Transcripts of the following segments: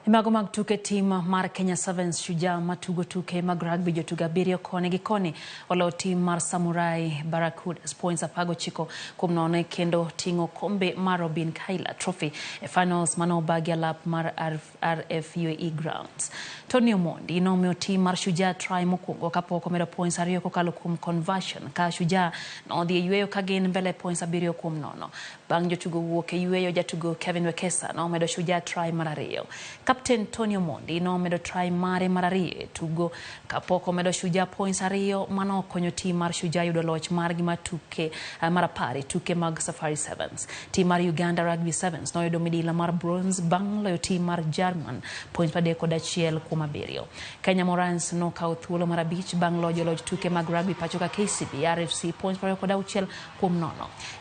Mago mag tuke tim mar Kenya Sevens Shujaa matugo tuke mag rugby jotugo abiriyo koni gi koni olo tim mar Samurai Barracudas points 19-0 kendo ting'o kombe mar Robin Kaila Trophy e finals mane obagi alap mar RFUAE Grounds. Tony Omondi nomiyo tim mar Shujaa try mokwongo kapok omedo points 2 kokalo kuom conversion ka Shujaa nodhi e yweyo ka gin mbele points 7-0. Bang' jotugo wuok e yweyo jatugo Kevin Wekesa nomedo Shujaa try mar 2. Captain Tony Omondi nomedo try mare mar 2 e tugo kapok omedo Shujaa points 2 mano okonyo tim mar Shujaa yudo loch margi mar tuke mar 10 e tuke mag Safari Sevens. Tim mar Uganda Rugby Sevens noyudo midila mar bronze bang' loyo tim mar German points 31-7. Kenya Morans nokawo thuolo mar 5 bang' loyo joloch tuke mag rugby pacho ka KCB RFC points 26-0.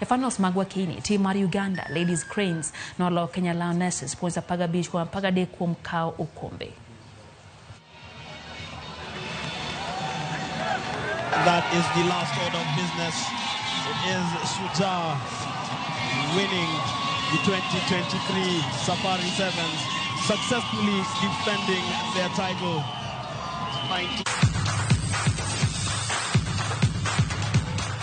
E finals mag wakini, tim mar Uganda Ladies Cranes noloyo Kenya Lionesses points 15-13 kuom kawo okombe. That is the last order of business. It is Shujaa winning the 2023 Safari Sevens, successfully defending their title. 19.